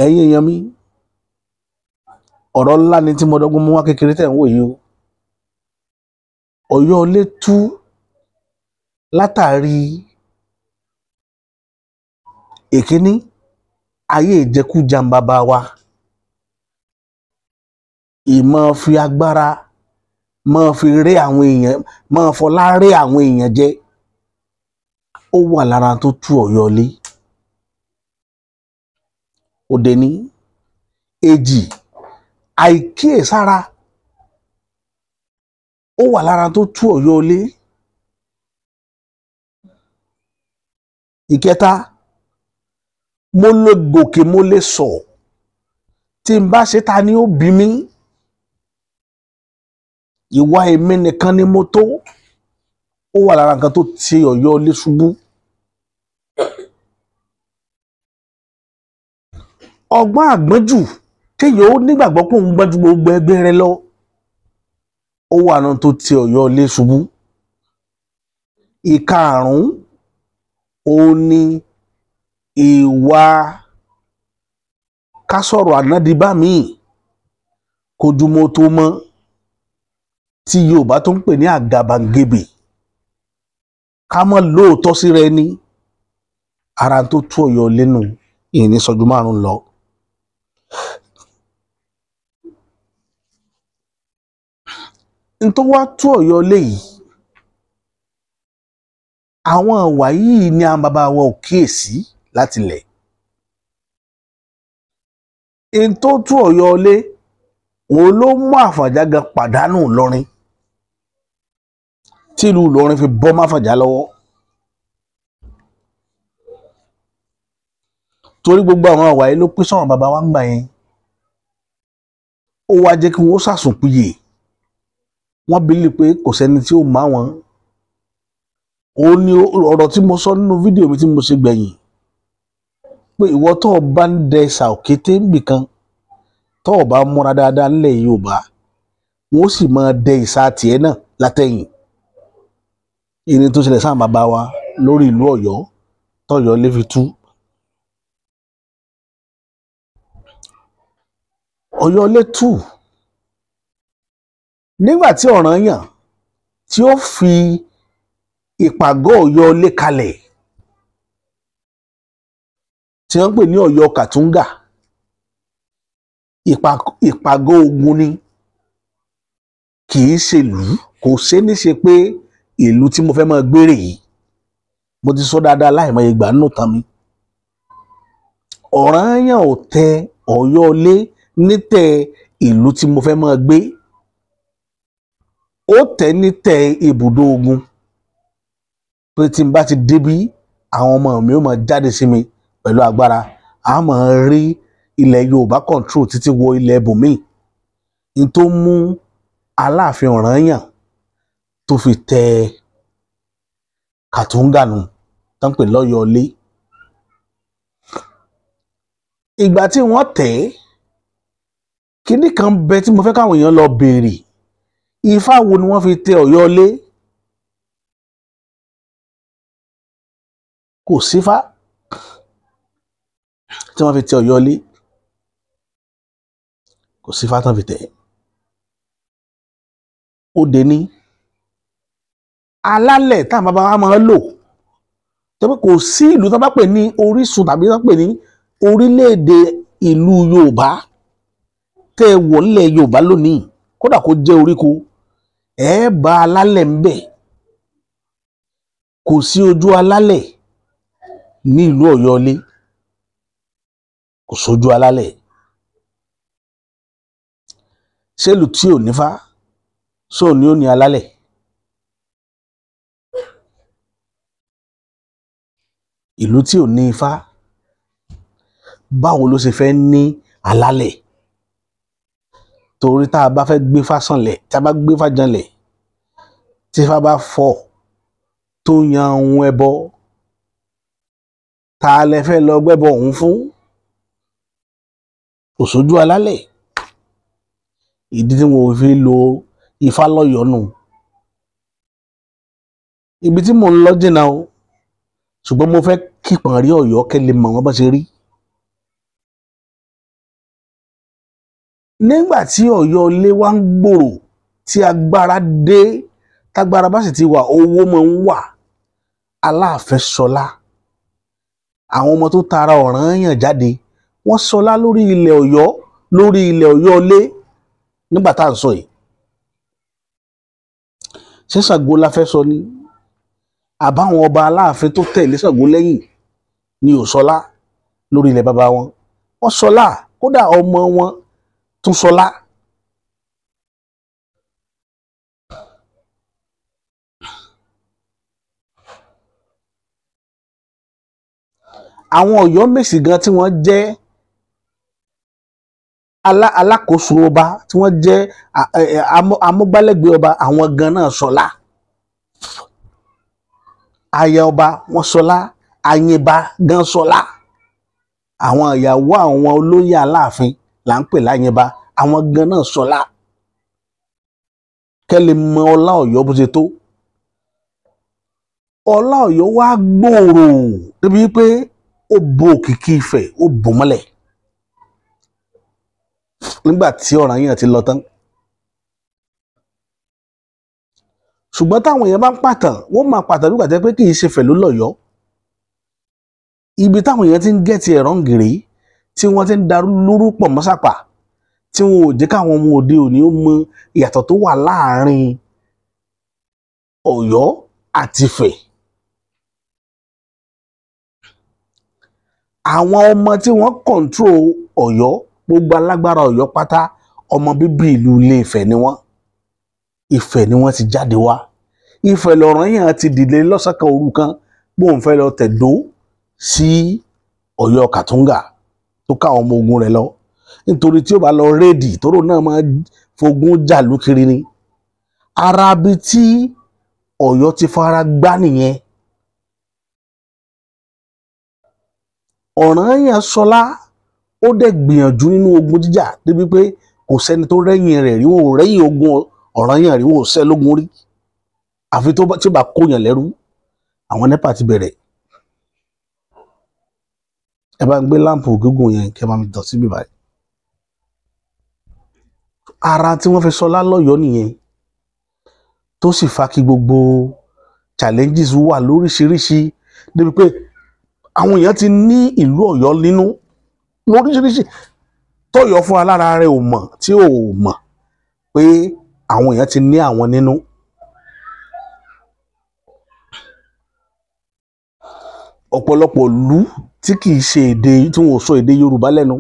Ẹ̀yin èèyàn mi, ọ̀rọ̀ ńlá ni tí mo dọ́gbọ́n mú wá kékeré tẹ̀ ń wò yìí o. Ọ̀yọ́ Ilé tú látàrí èkíní ayé ìjẹkújẹ bàbá wa, ìmọ̀ fi agbára máa fi ré àwọn èèyàn, máa fọlá ré àwọn èèyàn jẹ, ó wà lára tó tú Ọ̀yọ́ Ilé. Òde ní èjì, àìkíyèsára ó wà lára tó tú Ọ̀yọ́ Ilé. Ìkẹta, mo lè gòkè mo lè sọ, tí n bá ṣe ta ni ó bí mi, ìwà èmi nìkan ni mo tó, ó wà lára nǹkan tó ti Ọ̀yọ́ Ilé ṣubú. Ọgbọ́n àgbọ́njù, kéèyàn ó nígbàgbọ́ pé òun gbọ́n ju gbogbo ẹgbẹ́ rẹ̀ lọ, ó wà náà tó ti Ọ̀yọ́ Ilé ṣubú. Ìkarùn-ún, ó ní ìwà ká sọ̀rọ̀ ànádìbá míì kojúmọ́ tó mọ́, tí Yorùbá tó ń pè ní àgàbàgebè, ká mọ́ lóòótọ́ síra ẹni, ara tó tú Ọ̀yọ́ Ilé nù. Ìní sọjú márùn lọ. N tó wá tú Ọ̀yọ́ Ilé yìí, àwọn ìwà yìí ni àwọn bàbá wa ò kíyèsí láti lẹ̀. N tó tú Ọ̀yọ́ Ilé, òun ló mú Àfọ̀njá gan pàdánù Ìlọrin, tí ìlú Ìlọrin fi bọ́ máfọ̀njá lọ́wọ́. Torí gbogbo àwọn àwà yìí ló pín sọ́wọ́n bàbá wa ń gbà yẹn, ó wá jẹ́ kí wọ́n sàsùnpìyè, wọ́n bílí pé kò sẹ́ni tí ó má wọn. Ó ní ọ̀rọ̀ tí mo sọ nínú fídíò mi tí mo ṣe gbẹ̀yìn, pé ìwọ tó o bá ń dẹ ìsà òkété nbìkan, tó o bá múra dáadáa nílẹ̀ Yorùbá, wọ́n sì máa dẹ ìsà tiẹ̀ náà látẹ̀yìn. Ìrìn tó ṣẹlẹ̀ sáà bàbá wa lórí ìlú Ọ̀yọ́ tọ́yọ́ lè fi tú. Ọ̀yọ́ Ilé tú nígbà tí Ọ̀rànyàn tí ó fi ìpàgọ́ Ọ̀yọ́ Ilé kalẹ̀, tí wọ́n ń pè ní Ọ̀yọ́ Kàtúngà, ìpàgọ́ ogun ni, kì í ṣe ìlú, kò ṣe ní ṣe pé ìlú tí mo fẹ́ máa gbére yìí. Mo ti sọ dáadáa láìmọye ìgbà nínú tán mi. Ọ̀rànyàn ò tẹ Ọ̀yọ́ Ilé nítẹ̀ ìlú tí mo fẹ́ máa gbé, ó tẹ̀ nítẹ̀ ibùdó ogun, pé tí n bá ti débí àwọn ọmọ mi ó máa jáde sí mi pẹ̀lú agbára, a máa rí ilẹ̀ Yorùbá control títí wọ ilẹ̀ ibòmíì. N tó mú Aláàfin Ọ̀rànyàn tó fi tẹ Kàtúngà nù, tó ń pè lọ́yọ̀ọ́ Ilé. Ìgbà tí wọ́n tẹ̀ ẹ́, kinní kan bẹ tí mo fẹ́ káwọn èèyàn lọ béèrè, Ifá wo ni wọ́n fi tẹ Ọ̀yọ́ Ilé? Kò sífá tí wọ́n fi tẹ Ọ̀yọ́ Ilé, kò sífá tí wọ́n fi tẹ̀. Ó dé ní alálẹ̀ táwọn bàbá wa máa ń lò, tó pé kò sí ìlú tó bá pè ní orísun tàbí tó pè ní orílẹ̀-èdè ìlú Yorùbá tẹ́ ẹ wọ̀ nílẹ̀ Yorùbá lónìí, kódà kó jẹ́ oríko, ẹ bá alálẹ̀ ń bẹ̀. Kò sí ojú alálẹ̀ ní ìlú Ọ̀yọ́ Ilé, kò sójú alálẹ̀. Ṣé ìlú tí ò nífá sóò ní ó ní alálẹ̀? Ìlú tí ò ní ifá, báwo ló ṣe fẹ́ ní alálẹ̀? Torí tá a bá fẹ́ gbé fá sànlẹ̀, tá a bá gbé fá janlẹ̀, tí ifá bá fọ̀ tó yan ohun ẹbọ, ta lẹ fẹ́ lọ gbẹ́bọ òun fún? Kò sójú alálẹ̀. Ìdí tí wọn ò fi lo ifá lọ́yọ̀ọ́ nù. Ibi tí mò ń lọ jìnnà o, ṣùgbọ́n mo fẹ́ kí Pọ̀nrí Ọ̀yọ́ kẹ́ lè mọ̀ wọ́n bá ṣe rí. Nígbà tí Ọ̀yọ́ ilé wa ń gbòòrò, tí agbára dé, tágbára bá sì ti wà, owó máa ń wà. Aláàfin ṣọlá, àwọn ọmọ tó tara Ọ̀rànyàn jáde, wọ́n ṣọlá lórí ilẹ̀ Ọ̀yọ́, lórí ilẹ̀ Ọ̀yọ́ ilé nígbà tá à ń sọ yìí. Ṣé Ṣàngó la fẹ́ sọ ni? Àbáwọn ọba Aláàfin tó tẹ̀lé Ṣàngó lẹ́yìn ni ò ṣọlá lórí ilẹ̀ bàbá wọn. Wọ́n ṣọlá, kódà ọmọ wọn tún ṣọlá. Àwọn Ọ̀yọ́mèsì gan tí wọ́n jẹ́ alákòóso ọba, tí wọ́n jẹ́ amúgbálẹ́gbẹ̀ẹ́ ọba, àwọn gan náà ṣọlá. Aya ọba wọ́n ṣọlá, ayinba gan ṣọlá. Àwọn ìyàwó àwọn olóyè Aláàfin là ń pè láyinba, àwọn gan náà ṣọlá. Kẹ́lẹ́ mọ ọlá Ọ̀yọ́ bó ṣe tó. Ọlá Ọ̀yọ́ wá gbòòrò débi pé ó bo òkìkí Ifẹ̀, ó bò mọ́lẹ̀ nígbà tí Ọ̀rànyàn ti lọ tán. Ṣùgbọ́n táwọn èèyàn bá ń pàtàn, wọ́n máa pàtàn nígbà tẹ́ pé kì í ṣe Ifẹ̀ ló lọ́yọ̀ọ́. Ibi táwọn èèyàn ti ń gẹ̀tì ẹ̀rọ ń gèrè, tí wọ́n ti ń darú lóru pọ̀ mọ́sàpà, tí wọn ò jẹ́ káwọn ọmọ òde òní ó mọ ìyàtọ̀ tó wà láàrin Ọ̀yọ́ àti Ifẹ̀. Àwọn ọmọ tí wọ́n kọ̀ǹtró Ọ̀yọ́, gbogbo alágbára Ọ̀yọ́ pátá, ọmọ bíbí ìlú Ilé Ifẹ̀ ni wọ́n. Ifẹ̀ ni wọ́n ti jáde wá. Ifẹ̀ lọ̀rànyàn ti dìde lọ́sàn kan òru kan bóun fẹ́ lọ tẹ̀dó sí Ọ̀yọ́ Kàtúngà tó káwọn ọmọ ogun rẹ̀ lọ, nítorí tí ó bá lọ rédì tóró náà máa fogun jàlú kiri ni. Ara bi tí Ọ̀yọ́ ti fara gbá nìyẹn. Ọ̀rànyàn ṣọlá, ó dẹ̀ gbìyànjú nínú ogun jíjà débi pé kò sẹ́ni tó rẹ́yìn rẹ̀ rí, wọn ò rẹ́yìn ogun Ọ̀rànyàn rí, wọn ò sẹ́ lógun rí, àfi tí ó bá kóyàn lẹ́rú. Àwọn NEPA ti bẹ̀rẹ̀. Ẹ bá ń gbé láǹpù gígùn yẹn kí ẹ máa tàn síbí báyìí. Ara tí wọ́n fi ṣọlá lọ́yọ̀ọ́ nìyẹn, tó sì fa kí gbogbo challenges wà lóríṣiríṣi, débi pé àwọn èèyàn ti ní ìlú Ọ̀yọ́ nínú lóríṣiríṣi, tọ́yọ̀ fún alára rẹ̀ ò mọ̀, tí ò mọ̀ pé àwọn èèyàn ti ní àwọn nínú. Ọ̀pọ̀lọpọ̀ ìlú tí kì í ṣe èdè, tí wọn ò sọ èdè Yorùbá lẹ́nu,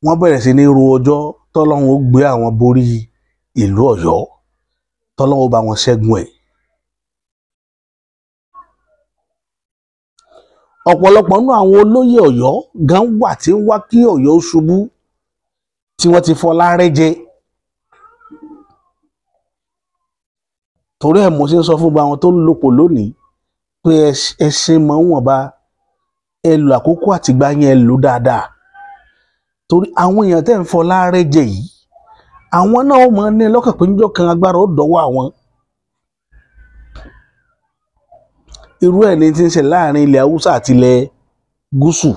wọ́n bẹ̀rẹ̀ sí ní ro ọjọ́ tọ́lọ́run ó gbé àwọn borí ìlú Ọ̀yọ́, tọ́lọ́run ó bá wọn ṣẹ́gun ẹ̀. Ọ̀pọ̀lọpọ̀ nínú àwọn olóyè Ọ̀yọ́ gan wà tí ń wá kí Ọ̀yọ́ ṣubú, tí wọ́n ti fọlá rẹ́ jẹ. Torí ẹ̀ mo ṣe ń sọ fún gbogbo àwọn tó ń lòpọ̀ lónìí pé ẹ ṣe mọ́ wọ̀nba, ẹ lò àkókò àtìgbà yẹn, ẹ lò dáadáa. Torí àwọn èèyàn tẹ́ ń fọlá rẹ́ jẹ yìí, àwọn náà ó máa ní lọ́kàn pé níjọ́ kan agbára ó dọ́wọ́ àwọn. Irú ẹ̀ ní ti ń ṣe láàrin ilẹ̀ Haúsá àti ilẹ̀ gúúsù,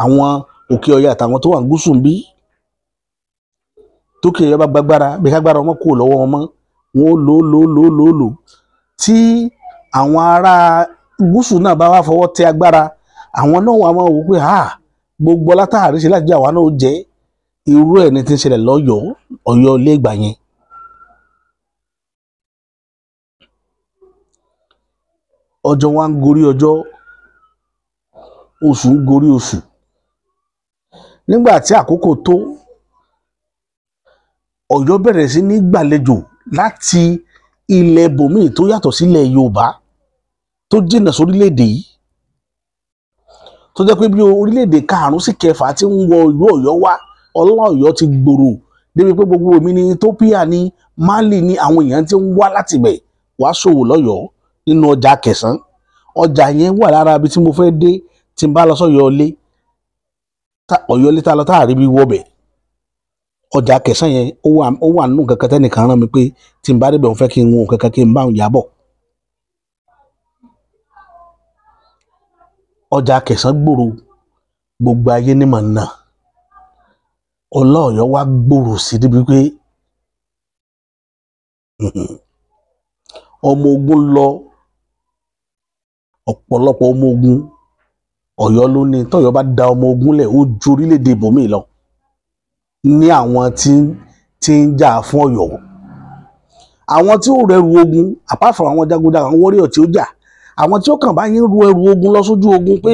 àwọn òkè Ọya àtàwọn tó wà ní gúúsù ń bí. Tókè Ọya bá gbàgbára, bí kágbára wọn kò lọ́wọ́ wọn mọ́, wọn ó lò lò lò lò lò. Tí àwọn ará gúúsù náà bá wá fọwọ́ tẹ agbára, àwọn náà wà máa wò pé ha, gbogbo látàrí ṣe láti jẹ́ àwa náà ó jẹ́. Irú ẹ̀ ní ti ń ṣẹlẹ̀ lọ́yọ̀ọ́, Ọ̀yọ́ ilé ìgbà yẹn. Ọjọ́ wa ń gorí ọjọ́, oṣù ń gorí oṣù. Nígbà tí àkókò tó, Ọ̀yọ́ bẹ̀rẹ̀ sí ní gbàlejò láti ilẹ̀ bòmíì tó yàtọ̀ sílẹ̀ Yorùbá, tó jìnnà sórílẹ̀-èdè yìí, tó jẹ́ pé bí orílẹ̀-èdè karùn-ún sí kẹfà tí ń wọ ìlú Ọ̀yọ́ wá. Ọlá Ọ̀yọ́ ti gbòòrò débi pé gbogbo omi ní Ethiopia ní Mali ní àwọn èèyàn tí ń wá láti ibẹ̀ wá ṣòwò lọ́yọ̀ọ́ nínú ọjà Kẹsàn. Ọjà yẹn wà lára ibi tí mo fẹ́ dé tí n bá lọ sọ́yọ́ ilé, Ọ̀yọ́ ilé tá lọ tá àrí bí wọbẹ̀. Ọjà Kẹsàn yẹn ó wà nínú kankan tẹ́nìkan rán mi pé tí n bá débẹ̀ òun fẹ́ kí n wo kankan kí n bá òun yábọ̀. Ọjà Kẹsàn gbòòrò, gbogbo ayé ní mọ̀ náà. Ọlá Ọ̀yọ́ wá gbòòrò sí débi pé ọmọ ogun lọ, ọ̀pọ̀lọpọ̀ ọmọ ogun Ọ̀yọ́ ló ní. Tọ́yọ́ bá da ọmọ ogun lẹ̀, ó ju orílẹ̀-èdè ibòmíì lọ ní àwọn tí ń jà fún Ọ̀yọ́. Àwọn tí ó rẹrù ogun, apart from àwọn jagunjagun, àwọn warrior tí ó jà, àwọn tí ó kàn bá yín ru ẹrù ogun lọ sójú ogun pé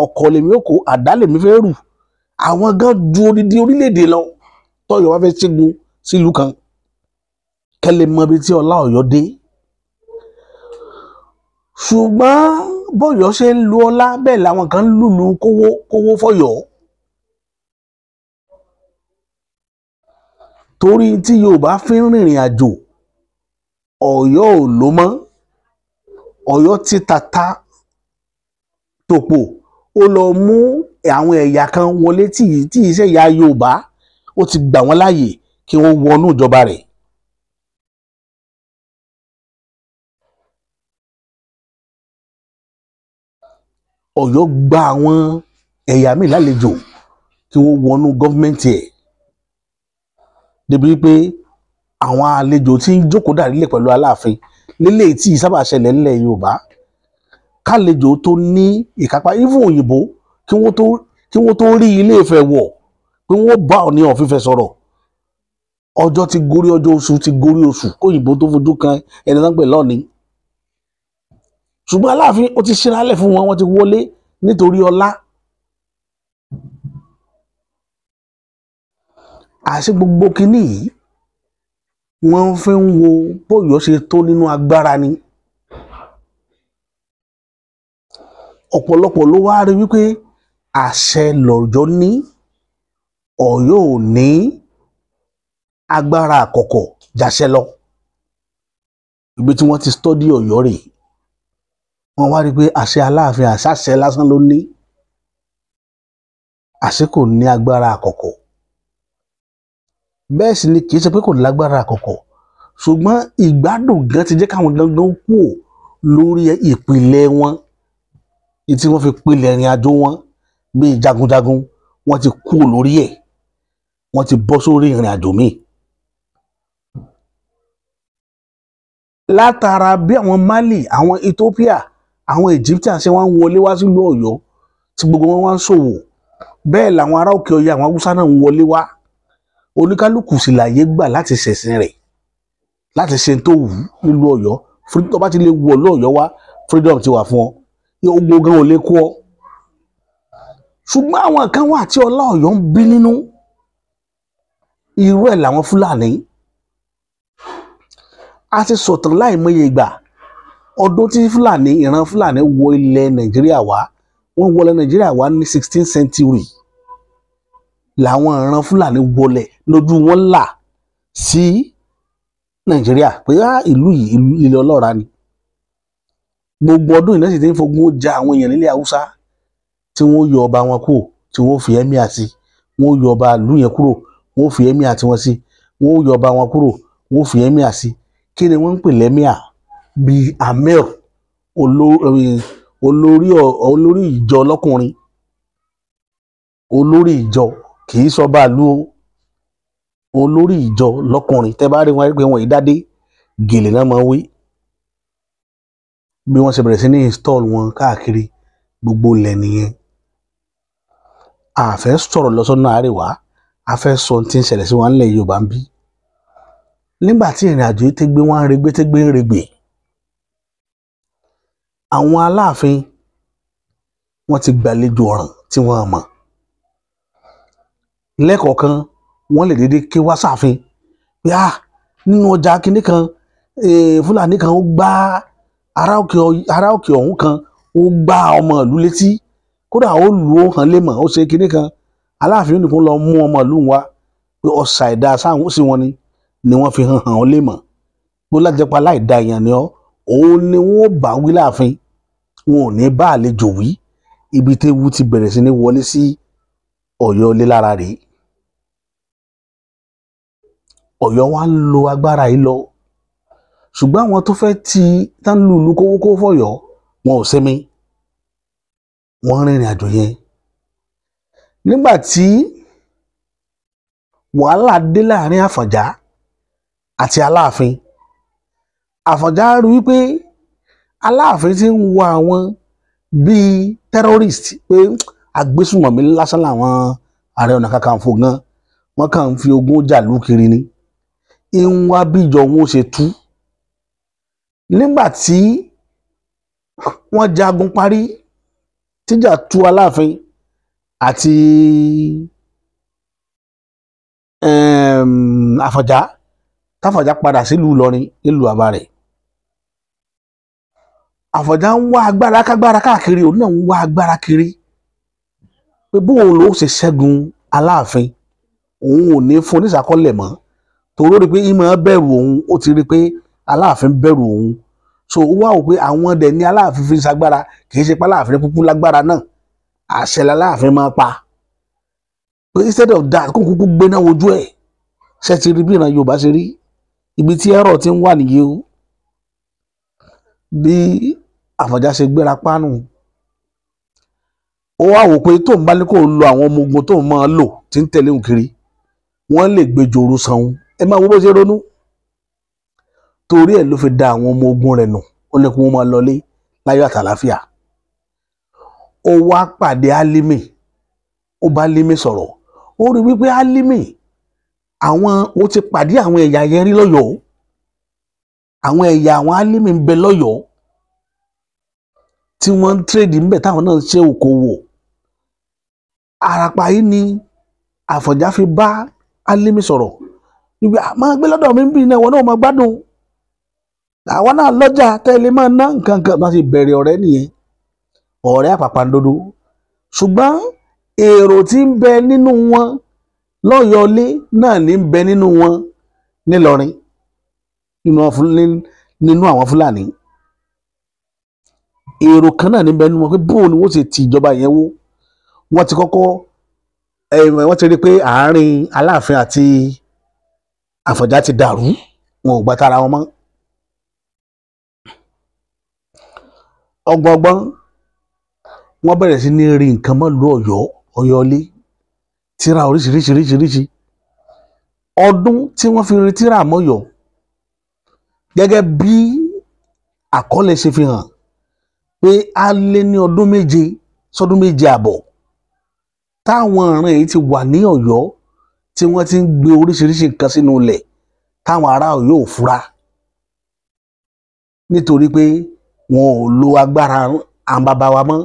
ọkọ̀ lèmi ó kó, àdá lèmi fẹ́ rù, àwọn gan ju odidi orílẹ̀-èdè lọ. Tọ́yọ́ wá fẹ́ ṣẹ́gun sílùú kan, kẹ́lẹ́ mọ ibi tí ọlá Ọ̀yọ́ dé. Ṣùgbọ́n bọ́yọ̀ ṣe ń lu ọlá, bẹ́ẹ̀ làwọn kan ń lùlù kówó kówó fọ́yọ́. Torí tí Yorùbá fi ń rìnrìn àjò, Ọ̀yọ́ ò ló mọ́. Ọ̀yọ́ ti tata tòpò, ó lọ mú àwọn ẹ̀yà kan wọlé tí iṣẹ́ ìyá Yorùbá, ó ti gbà wọ́n láàyè kí wọ́n wọnú ìjọba rẹ̀. Ọ̀yọ́ gba àwọn ẹ̀yà míì lálejò kí wọ́n wọnú gọ́fìmẹ̀ntì ẹ̀, débi pé àwọn àlejò tí ń jókòó dàrílẹ̀ pẹ̀lú Aláàfin lélẹ́yìí tí sábà ṣẹlẹ̀ ńlẹ̀ Yorùbá, kálejò tó ní ìkápá, even òyìnbó kí wọ́n tó rí Ilé Ifẹ̀ wọ̀ pé wọ́n bá Ọọ̀ni of Ifẹ̀ sọ̀rọ̀, ọjọ́ ti gorí ọjọ́, oṣù ti gorí oṣù, kóyìnbó tó fojú kan ẹni tó ń pè lọ́ọ̀ni. Ṣùgbọ́n Aláàfin ó ti ṣíralẹ̀ fún wọn, wọ́n ti wọlé nítorí ọlá. Àṣé gbogbo kinní yìí wọ́n fi ń wo bóyọ̀ ṣe tó nínú agbára ni. Ọ̀pọ̀lọpọ̀ ló wá rí wípé àṣẹ lọ́jọ́ ní, Ọ̀yọ́ ò ní agbára àkọ́kọ́ jàṣẹ lọ. Ibi tí wọ́n ti stọ́dí Ọ̀yọ́ rèé, wọ́n wá rí pé àṣẹ Aláàfin àṣàṣẹ lásán ló ní, àṣẹ kò ní agbára àkọ́kọ́. Bẹ́ẹ̀ sì ni kì í ṣe pé kò lágbára àkọ́kọ́, ṣùgbọ́n ìgbádùn gan ti jẹ́ káwọn gangan kú lórí ìpìlẹ̀ wọn, tí wọ́n fi pilẹ̀ ìrìn àjò wọn bíi jagunjagun, wọ́n ti kú lórí ẹ̀, wọ́n ti bọ́ sórí ìrìn àjò míì. Látara bí àwọn Mali, àwọn Ethiopia, àwọn Egyptian ṣe wọ́n ń wọlé wá sílùú Ọ̀yọ́ tí gbogbo wọn wá ń ṣòwò, bẹ́ẹ̀ làwọn ará òkè Ọya, àwọn Haúsá náà ń wọlé wá. Oníkálukú sì láyé gbà láti ṣẹ̀sìn rẹ̀, láti ṣe tó wù nílùú Ọ̀yọ́. Tó bá ti lè wọ̀ lọ́yọ́ wá, freedom ti wà fún ọ, ogun gan ò lè kó ọ. Ṣùgbọ́n àwọn kan wà tí ọlá Ọ̀yọ́ ń bí nínú, irú ẹ̀ làwọn Fúlàní. A ti sọ̀tàn láìmọye ìgbà ọdún tí Fúlàní, ìran Fúlàní wọ ilẹ̀ Nàìjíríà wá. Wọ́n wọlé Nàìjíríà wá ní 16th century làwọn ìran Fúlàní wọlé, lójú wọn là sí Nàìjíríà pé ìlú yìí ilẹ̀ ọlọ́ra ni. Gbogbo ọdún yìí náà sì ti ń fogun ja àwọn èèyàn nílẹ̀ Haúsá, tí wọ́n yọ ọba wọn kúrò, tí wọ́n fi ẹ́míà sí, wọ́n yọ ọba ìlú yẹn kúrò, wọ́n fi ẹ́míà tí wọ́n sí, wọ́n yọ ọba wọn kúrò, wọ́n fi ẹ́míà sí. Kí ni wọ́n ń pè lẹ́míà? Bíi amir, olórí ìjọ lọ́kùnrin, olórí ìjọ kì í sọba ìlú o, olórí ìjọ lọ́kùnrin. Tẹ́ bá rí wọn pé wọn ìdádé gèlè náà máa ń wí. Bí wọ́n ṣe bẹ̀rẹ̀ sí ní install wọn káàkiri gbogbo ilẹ̀ nìyẹn. A fẹ́ sọ̀rọ̀ lọ́sọ́nà àríwá, a fẹ́ sọ ohun tí ń ṣẹlẹ̀ sí wọn nílẹ̀ Yorùbá ń bí. Nígbà tí ìrìn àjò yìí tẹ́gbẹ́ wọn ń regbé tẹ́gbẹ́ ń regbè, àwọn Aláàfin wọ́n ti gbàlejò ọ̀ràn tí wọ́n mọ̀. Lẹ́kọ̀ọ̀kan wọ́n lè dédé ké wá sáàfin pé nínú ọjà kinní kan, Fúlàní kan ó gbá ará òkè ọ̀hún kan, ó gbá ọmọ ìlú létí, kódà ó lù ó hàn lémọ̀, ó ṣe kinní kan. Aláàfin nìkan lọ mú ọmọ ìlú wa pé ọ̀sà ẹ̀dá sáwọn sí wọn ni wọ́n fi hàn hàn ọ́ lémọ̀ pé lájẹpá láìda èèyàn ni ọ́, òun ni wọ́n bá wí láàfin, wọn ò ní bá àlejò wí. Ibi téwu ti bẹ̀rẹ̀ sí ní wọlé sí Ọ̀yọ́ lé lára rèé. Ọ̀yọ́ wa ń lo agbára yìí lọ, ṣùgbọ́n àwọn tó fẹ́ ti tán lùlù kówókówó fọ̀yọ́ wọn ò sinmi, wọ́n rìnrìn àjò yẹn. Nígbà tí Wàhálà dé láàrin Àfọ̀njá àti Aláàfin. Àfọ̀njá rí wípé Aláàfin ti ń wo àwọn bíi terrorist, pé agbésùnmọ̀mí lásán làwọn Ààrẹ Ọ̀nà Kakanfò gan, wọ́n kàn ń fi ogun jàlú kiri ni. Ń wá bíjọ wọn ó ṣe tú. Nígbà tí wọ́n jagun parí, tíjà tú Aláàfin àti Àfọ̀njá, táfọ̀njá padà sílùú Ìlọrin, nílùú bàbá rẹ̀. Àfọ̀njá ń wá agbára kágbára káàkiri, òun náà ń wá agbára kiri pé bóun ló ṣe ṣẹ́gun Aláàfin, òun ò ní fún oníṣàkọọ́lẹ̀ mọ́, torí ó rí pé ìmọ̀ bẹ̀rù òun, ó ti rí pé Aláàfin bẹ̀rù òun. So ó wá wò pé àwọn dẹ̀ ní Aláàfin fi ń ṣagbára, kì í ṣe pé Aláàfin kúkú lágbára náà, àṣẹ l'Aláàfin máa pa, pé instead of that, kó kúkú gbéná wojú ẹ̀. Ṣe ti rí bí ìran Yorùbá ṣe rí? Ibi tí ẹ̀rọ ti ń wà nìyí o. Bí Àfọ̀njá ṣe gbéra pánù, ó wá wò pé tóun bá ní kó lo àwọn ọmọ ogun tóun máa lò tí ń tẹ̀lé òun kiri, wọ́n lè gbé jòrò sanwó. Ẹ máa wo bó ṣe ronú. Torí ẹ̀ ló fi da àwọn ọmọ ogun rẹ̀ nù, ó ní kí wọ́n máa lọlé láyọ̀ àtàlàáfíà. Ó wá pàdé Álímì, ó bá Álímì sọ̀rọ̀. Ó rí wípé Álímì àwọn, ó ti pàdé àwọn ẹ̀yà yẹn rí lọ́yọ̀ọ́. Àwọn ẹ̀yà àwọn Álímì ń bẹ lọ́yọ̀ọ́ tí wọ́n ń tírèdì ń bẹ, táwọn náà ń ṣe òkòwò. Àràpà yìí ni Àfọ̀njá fi bá Álímì sọ̀rọ̀ wípé máa gbé lọ́dọ̀ mi ń bì náà, wọn náà máa gbádùn, àwọn náà lọ́jà tẹ́lẹ̀ máa ná nǹkan kan. Bá ṣe bẹ̀rẹ̀ ọ̀rẹ́ nìyẹn, ọ̀rẹ́ àpàpàǹdodo. Ṣùgbọ́n èrò tí ń bẹ nínú wọn lọ́yọ̀ọ́lé náà ní ń bẹ nínú wọn nílọrin, nínú àwọn Fúlàní. Èrò kan náà ní ń bẹ nínú wọn pé bóun ni wọ́n ṣe ti ìjọba yẹn wó. Wọ́n ti kọ́kọ́ wọ́n ti rí i pé àárín Aláàfin àti Àfọ̀njá ti dàrú, wọn ò gbà tara wọn mọ́. Ọgbọ̀ngbọ́n wọ́n bẹ̀rẹ̀ sí ní rí nǹkan mọ́ lu Ọ̀yọ́, Ọ̀yọ́lé, tíra oríṣiríṣiríṣiríṣi. Ọdún tí wọ́n fi rí tíra mọ́yọ̀, gẹ́gẹ́ bí àkọọ́lẹ̀ ṣe fi hàn pé á lé ní ọdún 7 sọdún 7 àbọ̀ táwọn ìran èyí ti wà ní Ọ̀yọ́, tí wọ́n ti ń gbé oríṣiríṣi nǹkan sínú ilẹ̀ táwọn ará Ọ̀yọ́ ò fura, nítorí pé wọn ò lo agbára àwọn bàbá wa mọ́,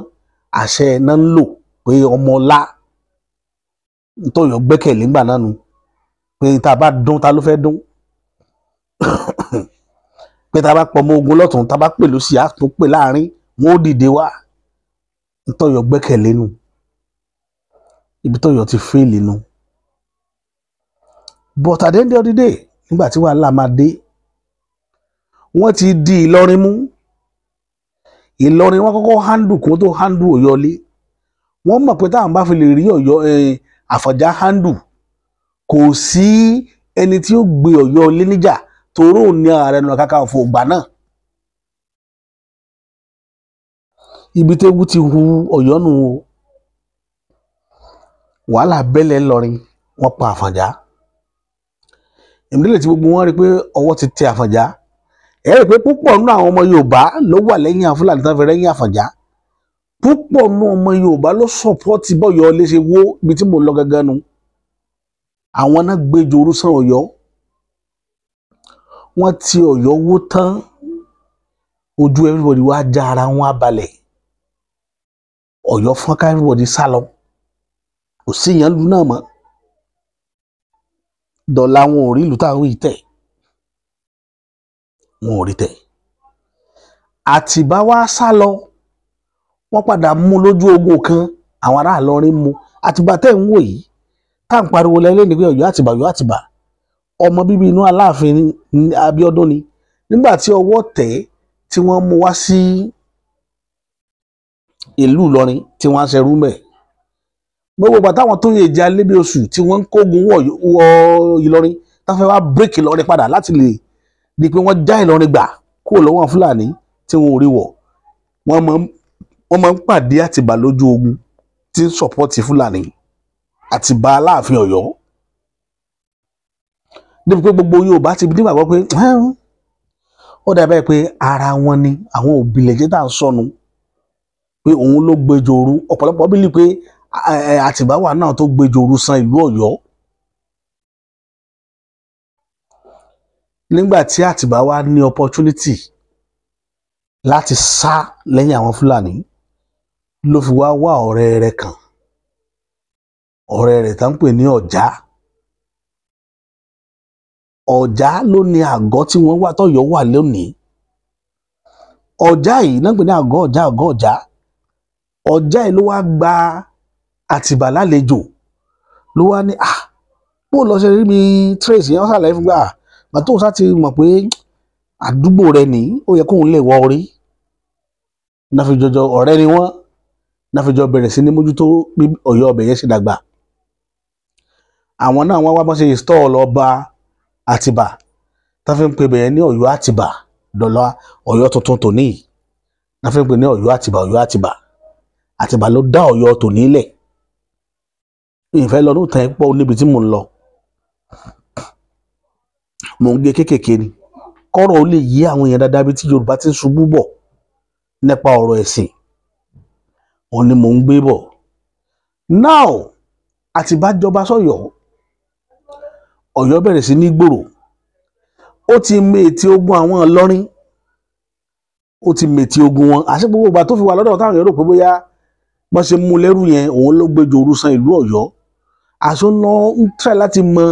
àṣẹ náà ń lò pé ọmọ ọlá ntọ́yọ̀ gbẹ́kẹ̀lé ńgbà náà nu, pé tá a bá dún ta ló fẹ́ dún, pé tá a bá pọ̀ ọmọ ogun lọ́tún, tá a bá pè lósì, á tún pè láàrin, wọn ó dìde wá. Ntọ́yọ̀ gbẹ́kẹ̀lé nu, ibi tọ́yọ̀ ti fẹ́ẹ̀lì nu. But at the end of the day, nígbà tí wàhálà máa dé, wọ́n ti di Ìlọrin mú. Ìlọrin wọ́n kọ́kọ́ handle kó tó handle Ọ̀yọ́lé. Wọ́n mọ̀ pé táwọn bá fi lè rí Ọ̀yọ́ Àfọ̀njá handle, kò sí ẹni tí ó gbé Ọ̀yọ́lé níjà, toró ní Ààrẹ Ọ̀nà Kakanfò ìgbà náà. Ibi tẹ́wú ti hu Ọ̀yọ́ nù o. Wàhálà bẹ́lẹ̀ ńlọrin, wọ́n pa Àfọ̀njá. Ìmílẹ̀ tí gbogbo wọn rí pé ọwọ́ ti tẹ Àfọ̀njá, ẹ rí i pé púpọ̀ nínú àwọn ọmọ Yorùbá ló wà lẹ́yìn àwọn Fúlàní tán fi rẹ́yìn Àfọ̀njá. Púpọ̀ nínú ọmọ Yorùbá ló sọ̀pọ́tì bọ́yọ̀ lè ṣe wó. Ibi tí mò ń lọ gangan nu, àwọn náà gbé jorú sàn Ọ̀yọ́, wọ́n ti Ọ̀yọ́ wó tán, ojú everybody wá já, ara wọn á balẹ̀, Ọ̀yọ́ fọ́nká, everybody sá lọ, kò sí ìyẹn lu náà mọ́. Dọ̀là wọn ò rí ìlú táwọn yìí tẹ̀, wọn ò rí tẹ̀. Àtìbá wá sá lọ, wọ́n padà mú lójú ogun kan, àwọn ará Ìlọrin mú Àtìbá tẹ̀ ń wò yìí tá à ń pariwo lẹ́lẹ́ ní pé Ọ̀yọ́ Àtìbà, Ọ̀yọ́ Àtìbà, ọmọ bíbí inú Aláàfin Abíọ́dún ni. Nígbà tí ọwọ́ tẹ̀ tí wọ́n mú wá sí ìlú Ìlọrin tí wọ́n á ṣerú mẹ́, gbogbo ìgbà táwọn tó yẹ ìjà lébi oṣù tí wọ́n ń kógun wọ Ìlọrin, táwọn fẹ́ wá bírèkì Ìlọrin padà láti lè di pé wọ́n já Ìlọrin gbà kúrò lọ́wọ́ Fúlàní tí wọ́n ò rí wọ̀, wọ́n máa ń pàdé Àtìbà lójú ogun tí ń sọ̀pọ́tì Fúlàní, Àtìbà Aláàfin Ọ̀yọ́. Débi pé gbogbo Yorùbá ti nígbàgbọ́ pé ó dàbẹ́ pé ara wọn ni àwọn òbílẹ̀jẹ́ tá à ń sọnù, pé òun ló gbẹjọ òru. Ọ̀pọ̀lọpọ̀ bílí pé Àtìbá wà náà tó gbẹjọ òru san ìlú Ọ̀yọ́. Nígbà tí Àtìbá wá ní opportunity láti sá lẹ́yìn àwọn Fúlàní, ló fi wá wá ọ̀rẹ́ rẹ̀ kan, ọ̀rẹ́ rẹ̀ tá ń pè ní Ọ̀já. Ọ̀já ló ní àgọ́ tí wọ́n wà tọ́yọ́ wà lónìí. Ọ̀já yìí náà ń pè ní àgọ́ Ọ̀já, àgọ́ Ọ̀já. Ọ̀já yìí ló wá gba Àtìbà lálejò, ló wá ní bó lọ ṣe rí mi trace yẹn. Wọ́n ṣàlàyé fún gbà bàtò sá ti mọ̀ pé àdúgbò rẹ̀ ní ó yẹ kóun lè wọ orí. Náfijọjọ ọ̀rẹ́ ni wọ́n, náfijọ bẹ̀rẹ̀ sí ní mójútó bí Ọ̀yọ́ ọbẹ̀ yẹn ṣe dàgbà. Àwọn náà wọ́n wá bọ́n ṣe install ọba Àtìbà tá fi ń pè bẹ̀yẹn ní Ọ̀yọ́ Àtìbà dọ̀là Ọ̀yọ́ tuntun tòní, tá fi ń pè ní Ọ̀yọ́ Àtìbà. Ọ̀yọ́ Àtìbà, Àtìbà ló dá Ọ̀yọ́ tòní lẹ̀. Ìfẹ́ lọ lóòótọ́ ẹ̀ pọ̀ níbi tí mò ń lọ, mò ń gé kéékèèké ni kọ́rọ̀ ó lè yí àwọn èèyàn dáadáa bí tí Yorùbá ti ń ṣubú bọ̀ nípa ọ̀rọ̀ ẹ̀sìn, òun ni mò ń gbé bọ̀. Now Àtìbá jọba sọ́yọ́, Ọ̀yọ́ bẹ̀rẹ̀ sí ní gbòòrò. Ó ti mètì ogun àwọn Ìlọrin, ó ti mètì ogun wọn. Àṣẹ gbogbo ìgbà tó fi wà lọ́dọ̀ táwọn èèyàn rò pé bóyá wọ́n ṣe mú lẹ́rú yẹn òun ló gbẹjọ òru san ìlú Ọ̀yọ́, àṣọ lọ ń tẹ̀ láti mọ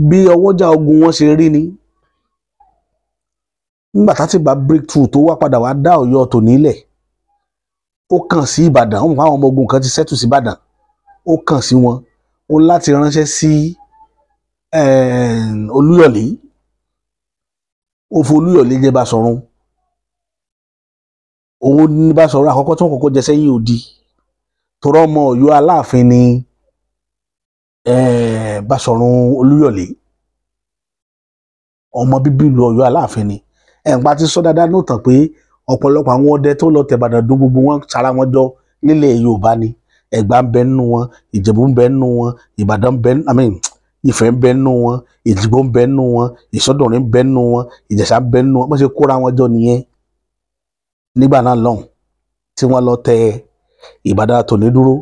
bí ọwọ́jà ogun wọn ṣe rí ni. Nígbà tá ti bá breakthrough tó wá padà wá dá Ọ̀yọ́ tòní lẹ̀, ó kàn sí Ìbàdàn. Ó mọ̀ pé àwọn ọmọ ogun kan ti ṣẹ́tù sí Ìbàdàn, ó kàn sí wọn, ó láti ránṣẹ́ sí Olúyọ̀lé. Ó fo Olúyọ̀lé jẹ́ Basọ̀run. Òun ní Basọ̀run àkọ́kọ́ tí wọ́n kọ́kọ́ jẹ sẹ́yìn odi, torọ́ ọmọ Ọ̀yọ́ Aláàfin ni Basọ̀run Olúyọ̀lé, ọmọ bíbí ìlú Ọ̀yọ́ Aláàfin ni. Ẹ̀ǹpa ti sọ dáadáa ní òtàn pé ọ̀pọ̀lọpọ̀ àwọn ọdẹ tó lọ tẹ̀bàdàn dún gbogbo wọn sara wọn jọ nílẹ̀ Yorùbá ni. Ẹ̀gbá ń bẹ nínú wọn, Ìjẹ̀bú ń bẹ nínú wọn, Ìbàdàn ń bẹ, I mean Ifẹ̀ ń bẹ nínú wọn, Èjìgbò ń bẹ nínú wọn, Ìsọdọ̀rin ń bẹ nínú wọn, Ìjẹ̀ṣà ń bẹ nínú wọn. Wọ́n ṣe kóra wọn jọ nìyẹn nígbà náà lọ́hùn tí wọ́n lọ tẹ Ìbàdàn tòní dúró.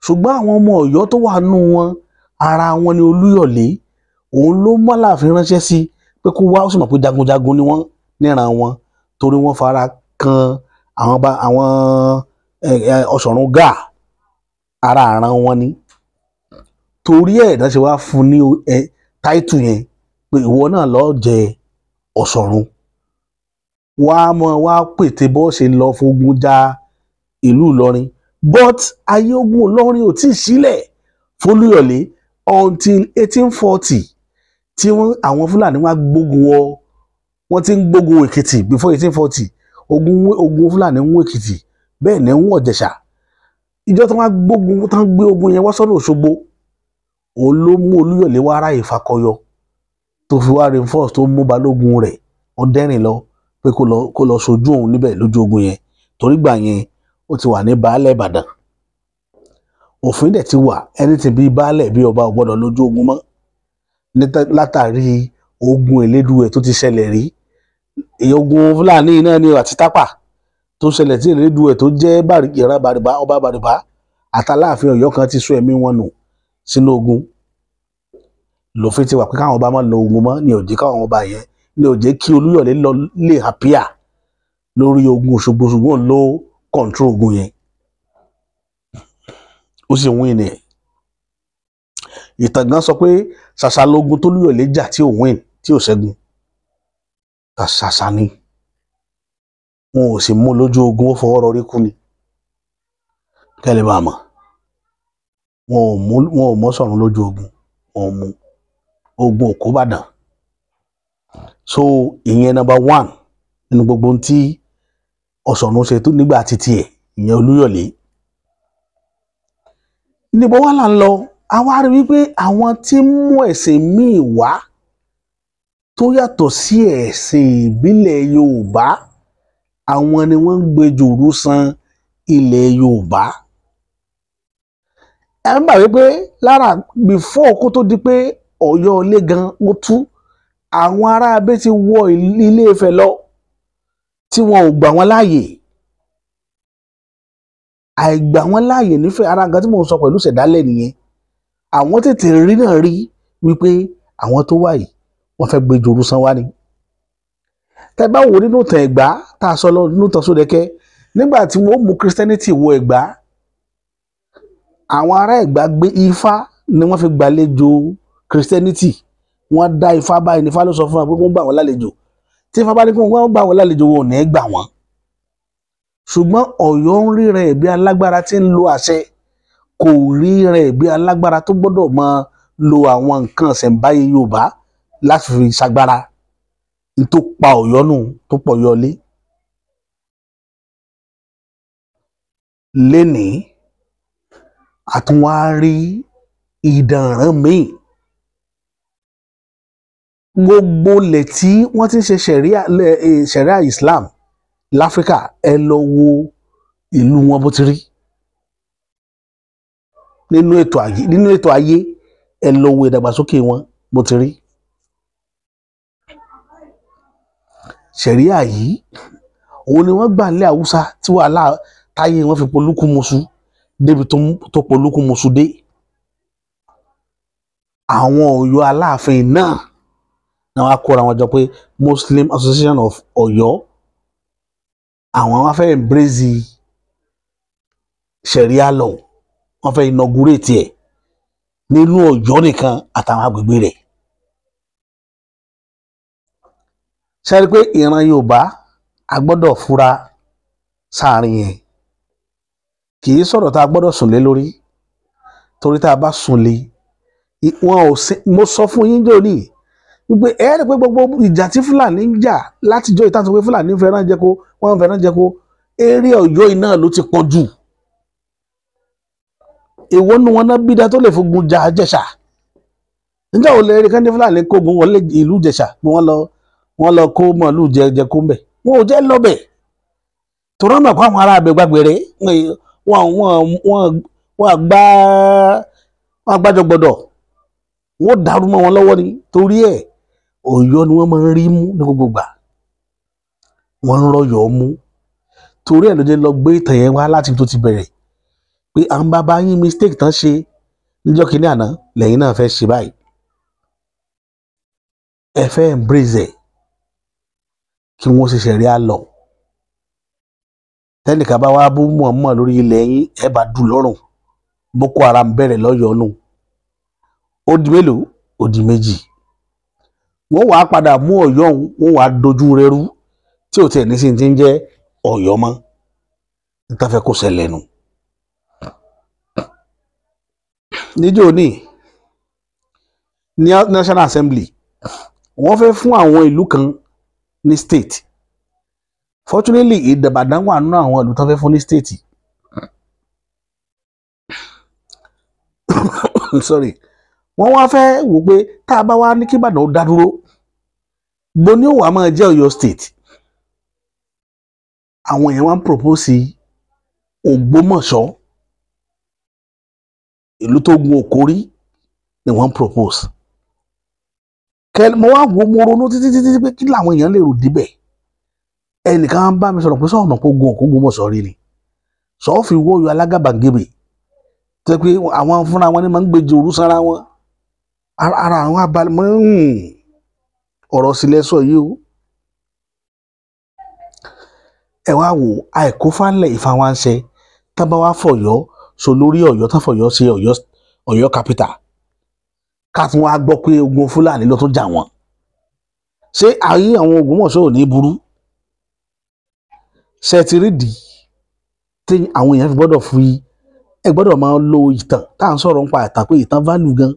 Ṣùgbọ́n àwọn ọmọ Ọ̀yọ́ tó wà nínú wọn, ara wọn ni Olúyọ̀lé. Òun ló mọ́ Aláàfin ránṣẹ́ sí pé kó wá. Ó sì mọ̀ pé jagunjagun ni wọ́n níran wọn, torí wọ́n fara kan àwọn Ọ̀ṣọ̀run Gáà, ara àràn wọn ni. Torí ẹ̀ náà ṣe wá fún ní táìtù yẹn pé ìwọ náà lọ́ọ́ jẹ Ọ̀ṣọ̀run, wàá mọ wàá pète bó ṣe lọ fogun ja ìlú Ìlọrin. But ayé ogun Ìlọrin ò tí ì sílẹ̀ f'Olúyọ̀lé until 1840 tí wọ́n àwọn Fúlàní wá gbógun wọ. Wọ́n ti ń gbógun Èkìtì before 1840. Ogun Fúlàní ń wọ Èkìtì, bẹ́ẹ̀ ni ń wọ Ìjẹ̀ṣà. Ìjọ tí wọ́n gbógun tán gbé ogun yẹn wá sọ́nà Òṣogbo, òun ló mú Olúyọ̀lé wá ráyè fakọyọ tó fi wá reinforce tó mú balógun rẹ̀ Ọ̀dẹ́rìn lọ pé kó lọ sojú òun níbẹ̀ lójú ogun yẹn, torí gbà yẹn ó ti wà ní baálẹ̀ Ìbàdàn. Òfin dẹ̀ ti wà, ẹni tí bí baálẹ̀ bí ọba ò gbọ́dọ̀ lójú ogun mọ́, látàrí ogun Elédùwẹ̀ tó ti ṣẹlẹ̀ rí. Ogun Fúlàní náà ni àti Tápà tó ṣẹlẹ̀ tí Elédùwẹ̀ tó jẹ́ ìran Bàrìbá, ọba Bàrìbá àtàláàfin Ọ̀yọ́ kan ti sọ ẹ̀mí wọn nù sínú ogun. Lòfin ti wà pé káwọn ọba má lọ ogun mọ́, ní ó jẹ́ káwọn ọba yẹn, ní ó jẹ́ kí Olúyọ̀lé lọ lè hàpíà lórí ogun Òṣogbo. Ṣùgbọ́n ló control ogun yẹn, ó sì win ẹ̀. Ìtàn gan sọ pé ṣàṣà lógun tó Olúyọ̀lé jà tí ò win, tí ò ṣẹ́gun, ṣàṣà ni. Wọn ò sì mú lójú ogun, ó fọwọ́ rọrí kú ni. Kẹ́lẹ́ bá a mọ̀, wọn ò mọ́ Ṣọ̀run lójú ogun, wọn ò mú ogun òkú Ìbàdàn. So ìyẹn number one nínú gbogbo ohun tí Ọ̀ṣọ̀run ṣe tó nígbà títí ẹ̀, ìyẹn Olúyọ̀lé. Níbo wá là ń lọ? A wá rí wípé àwọn tí ń mú ẹ̀sìn míì wá tó yàtọ̀ sí ẹ̀sìn ìbílẹ̀ Yorùbá, àwọn ni wọ́n ń gbẹjòrú san ilẹ̀ Yorùbá. Ẹ ń gbà wípé lára before kó tó di pé Ọ̀yọ́ ilé gan ó tú, Àwọn ará abẹ́ ti wọ Ilé Ifẹ̀ lọ tí wọn ò gbà wọ́n láàyè. Àìgbà wọ́n láàyè nífẹ̀ẹ́ ara nǹkan tí mò ń sọ pẹ̀lú ìṣẹ̀dálẹ̀ nìyẹn. Àwọn tètè rí náà rí wípé àwọn tó wà yìí wọ́n fẹ́ gbé jòrú san wá ni. Tẹ́ bá wò nínú ìtàn Ẹ̀gbá tá a sọ lọ nínú ìtàn Sódẹ̀kẹ́, nígbà tí wọ́n mú Christianity wọ Ẹ̀gbá, àwọn ará Ẹ̀gbá gbé Ifá ni wọ́n fi gbàlejò Christianity. Wọ́n dá Ifá báyìí ní Ifá ló sọ fún wọn pé kó gbà wọ́n lálejò. Tí Ifá bá ní kó wọ́n gbà wọ́n lálejò, wọn ò ní gbà wọ́n. Ṣùgbọ́n Ọ̀yọ́ ń rí rẹ̀ bí alágbára tí ń lo àṣẹ, kò rí rẹ̀ bí alágbára tó gbọ́dọ̀ máa lo àwọn nǹkan ṣẹ̀ǹbáyé Yorùbá láti fi ṣagbára. N tó pa Ọ̀yọ́ nù tó pọ̀ yọlé. Lénìí àtúnwá rí ìdànràn míì. Gbogbo ilẹ̀ tí wọ́n ti ń ṣe ṣẹ̀ríà Islam láfíríkà, ẹ lọ wo ìlú wọn bó ti rí nínú ètò ayé, ẹ lọ wo ìdàgbàsókè wọn bó ti rí. Ṣẹ̀ríà yìí òun ni wọ́n gbà nílẹ̀ Haúsá tí wàhálà táyé wọn fi polúkúmuṣu débi tó polúkúmuṣu dé. Àwọn Ọ̀yọ́ Aláàfin náà ni wọ́n á kóra wọn jọ pé Muslim Association of Ọ̀yọ́, àwọn wá fẹ́ embrace ṣẹ̀ríà law, wọ́n fẹ́ inaugurate ẹ̀ nínú Ọ̀yọ́ nìkan àtàwọn agbègbè rẹ̀. Ṣe rí pé ìran Yorùbá a gbọ́dọ̀ fura sáàrin yẹn. Kì í sọ̀rọ̀ tá a gbọ́dọ̀ sùn lé lórí, torí tá a bá sùn lé wọn ò sí. Mo sọ fún yín jò ní wípé ẹ rí pé gbogbo ìjà tí Fúlàní ń jà látijọ́ ìtàn pé Fúlàní ń fẹ́ràn jẹko, wọ́n ń fẹ́ràn jẹko, eré Ọ̀yọ́ iná ló ti pọ̀ jù. Èwo nu wọn náà bídá tó lè fogun jà Jẹ̀ṣà? Níjà ò lè rí kẹ́ni Fúlàní kógun wọlé ìlú Jẹ̀ṣà pé wọ́n lọ kó màálù jẹko ń bẹ̀, wọn ò jẹ́ lọ́bẹ̀. Tòrọ́ mọ̀ kó àwọn ará abẹ gbàgbére wọ́n gbájọ gbọ́dọ̀ wọ́n dàrú mọ́ wọn lọ́wọ́ ni. Torí ẹ̀ Ọ̀yọ́ ni wọ́n máa ń rí mú ní gbogbo ìgbà, wọ́n ń rọyọ̀ mú. Torí ẹ̀ ló jẹ́ lọ gbé ìtàn yẹn wá láti tó ti bẹ̀rẹ̀ pé à ń bàbá yín mistake tán ṣe níjọ́ kínní àná lẹ́yìn náà fẹ́ ṣe báyìí. Ẹ fẹ́ embrace ẹ̀ kí wọ́n ṣe ṣẹ̀ríà law. Tẹ́nìkan bá wá bú Muhammad lórí ilẹ̀ yín, ẹ bá dùn lọ́rùn. Boko Haram bẹ̀rẹ̀ lọ́yọ̀ọ́ nù. Ó di mélòó? Ó di méjì. Wọ́n wàá padà mú Ọ̀yọ́ òun, wọ́n wàá dojú rẹ̀ rú tí ò tiẹ̀ ní sí ti ń jẹ́ Ọ̀yọ́ mọ́. Níta fẹ́ kó ṣẹlẹ̀ nù. Níjó ní National Assembly wọ́n fẹ́ fún àwọn ìlú kan ní state. Fortunately, Ìbàdàn wà nínú àwọn ìlú tó fẹ́ fún ní state. Sorry. Wọ́n wá fẹ́ wò pé tá a bá wá ní kí Ìbàdàn ó dá dúró, gbo ní òwà máa jẹ́ Ọ̀yọ́ state. Àwọn èèyàn wá ń propose Ògbómọ̀ṣọ́, ìlú tó gun òkórí ni wọ́n ń propose. Mo wá wo, mo ronú títí títí pé kí làwọn èèyàn lè rò débẹ̀. Ẹnìkan bá mi sọ̀rọ̀ pé sọ̀rọ̀ mọ̀ pé ogun òkú Ògbómọ̀ṣọ́ rí ni, sọ̀ọ́ fi wọ́ọ̀yọ̀ alágàbàgebè tó pé àwọn fúnra wọn ni máa ń gbèjì òru sára wọn. Ara àwọn abalẹ̀ mọ́ ọ̀rọ̀ sílẹ̀ sọ yìí o. Ẹ wá wò àìkófálẹ̀ ìfawánṣẹ tán bá wá fọ̀yọ́ so lórí Ọ̀yọ́ tán fọ̀yọ́ ṣe Ọ̀yọ́ capital, ká tún wá gbọ́ pé ogun Fúlàní ló tún jà wọ́n. Ṣé ayé àwọn Ògbómọ̀ṣọ́ ò ní burú? Ṣe ti rí dì tí àwọn èèyàn fi gbọ́dọ̀ fi ẹ gbọ́dọ̀ máa lo ìtàn tá à ń sọ̀rọ̀ nípa ìtàn pé ìtàn value gan.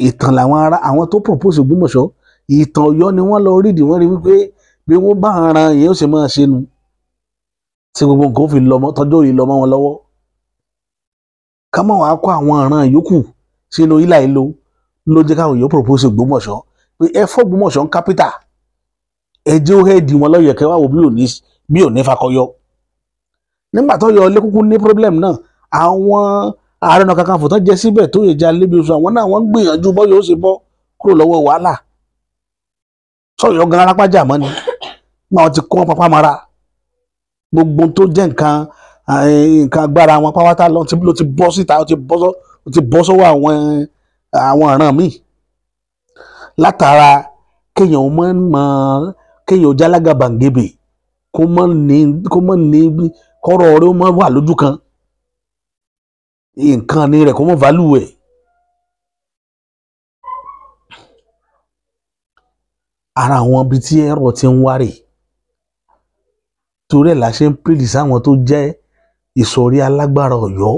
Ìtàn làwọn ará àwọn tó propose Ògbómọ̀ṣọ́, ìtàn Ọ̀yọ́ ni wọ́n lọ rídìí, wọ́n rí wípé bí wọ́n bá ara yẹn ó ṣe máa ṣe nu tí gbogbo nǹkan ó fi lọ tọ́jú òye lọ mọ́ wọn lọ́wọ́. Ká má wàá kó àwọn ọ̀ràn yòókù sínú ilà ìlò ló jẹ́ káwọn èèyàn propose Ògbómọ̀ṣọ́ pé ẹ fọ́ Ògbómọ̀ṣọ́ ń capital, ẹ jẹ́ ó hẹ́ẹ̀dì wọn lọ́yọ̀ kẹwàá wò bí ò ní fakọyọ. Nígbà tó yọ lẹ́kúkú ní problem náà, àwọn Ààrẹ Ọ̀nà Kakanfò tán jẹ síbẹ̀ tó yẹ já lébi oṣù, àwọn náà wọ́n ń gbìyànjú bọ́ yóò ṣe bọ́ kúrò lọ́wọ́ wàhálà. Sọ̀yọ́ gan arápájà mọ́ ni wọn ti kó wọn papá mọ́ra, gbogbo tó jẹ́ nǹkan nǹkan agbára wọn pátá ló ti bọ́ síta, ó ti bọ́ sọ́wọ́ àwọn ọ̀ràn míì. Látara kéèyàn mọ̀ mọ̀ kéèyàn jálágàbàǹgebè, kó mọ̀ ní kọ́rọ̀ rẹ̀ ó mọ̀ wà lójú kan, nǹkan ní rẹ̀ kó mọ̀ value ẹ̀. Ara àwọn ibi tí ẹ̀rọ ti ń wárè, torí ẹ̀ la ṣe ń pèlè sáwọn tó jẹ́ ìsọ̀rí alágbára Ọ̀yọ́.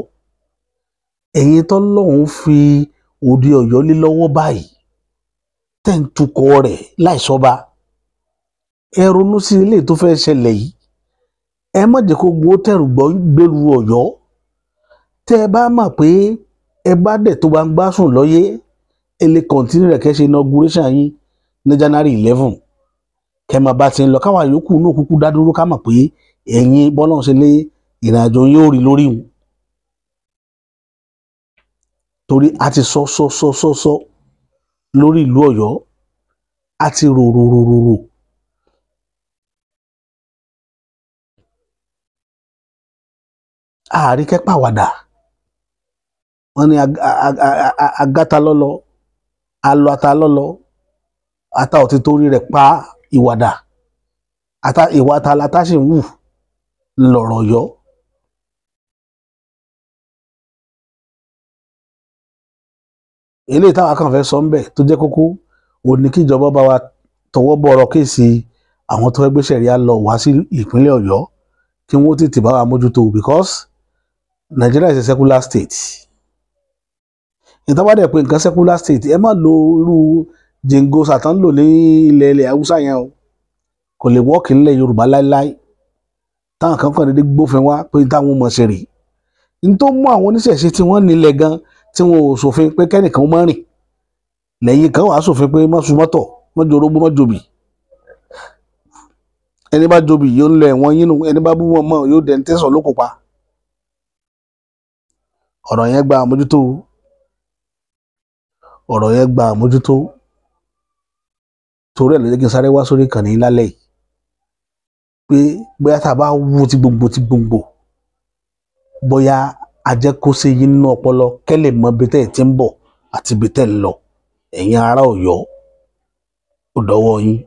Ẹ̀yin tọ́lọ́hún fi òde Ọ̀yọ́ lé lọ́wọ́ báyìí, tẹ́ ń tukọ̀ rẹ̀ láìsọba, ẹ ronú sí ilé tó fẹ́ ṣẹlẹ̀ yìí. Ẹ má jẹ́ kó gbó tẹ̀rù gbọ́ gbèrú Ọ̀yọ́. Tẹ́ ẹ bá mọ̀ pé ẹ bá dẹ̀ tó bá ń gbá sùn lọ́yẹ́, ẹ lè kọ̀ntínú rẹ̀ kẹ́ ṣe inauguration yín ní January 11, kẹ́ máa bá ti ń lọ, káwa yòókù náà kúkú dá dúró, ká mọ̀ pé ẹ̀yin bọ́lá ń ṣe lé ìrìnàjò yóò rí lórí wọn. Torí a ti sọ sọ sọ sọ sọ lórí ìlú Ọ̀yọ́, a ti rò rò rò rò rò. Àríkẹ́ pàwàdà, wọ́n ní agáta lọ́lọ́, alọ ata lọ́lọ́, ata ò ti torí rẹ̀ pa ìwàdà, ata ìwà ata ata sì ń wù lọ̀rọ̀ Ọ̀yọ́. Eléyìí táwa kàn fẹ́ sọ ń bẹ̀ tó jẹ́ kókó òun ni kíjọba bá wa tọwọ́ bọ̀ ọ̀rọ̀ kéèsì àwọn tó fẹ́ gbé ṣẹ̀ríà lọ wá sí ìpínlẹ̀ Ọ̀yọ́, kí wọ́n tètè bá wa mójútó, because Nigeria is a secular state. Ìtàn bá dẹ̀ pé nǹkan secular state, ẹ má lo irú jìngò sàtán lò ní ilẹ̀ ilẹ̀ Haúsá yẹn o, kò lè wọ́ọ̀kì nílẹ̀ Yorùbá láéláé. Táwọn kan kàn déédéé gbófin wá pé táwọn mọ̀ ṣe rèé, n tó mú àwọn oníṣẹ̀ṣe tí wọ́n nílẹ̀ gan tí wọn ò ṣòfin pé kẹ́nìkan má rìn lẹ́yìn kan wàá ṣòfin pé má sun mọ́tọ̀, má jorógbó, má jobì. Ẹni bá jobì yóò ń lọ ẹ̀wọ̀n yínú, ẹni bá bú wọn mọ́ yóò dẹ̀ ń tẹ̀sán ló kópa. Ọ̀rọ̀ yẹn gba àmójútó, ọ̀rọ̀ yẹn gba àmójútó. Torí ẹ̀ ló jẹ́ kí n sáré wá sórí ìkànnì lálẹ́ yìí pé bóyá tá a bá wú ti gbòǹgbò ti gbòǹgbò, bóyá ajẹ́kóṣe yín nínú ọpọlọ kẹ́lẹ̀ mọ ibi tẹ́ ẹ̀ ti ń bọ̀ àti ibi tẹ́ ẹ̀ ń lọ. Ẹ̀yin ará Ọ̀yọ́, ó dọwọ́ yín.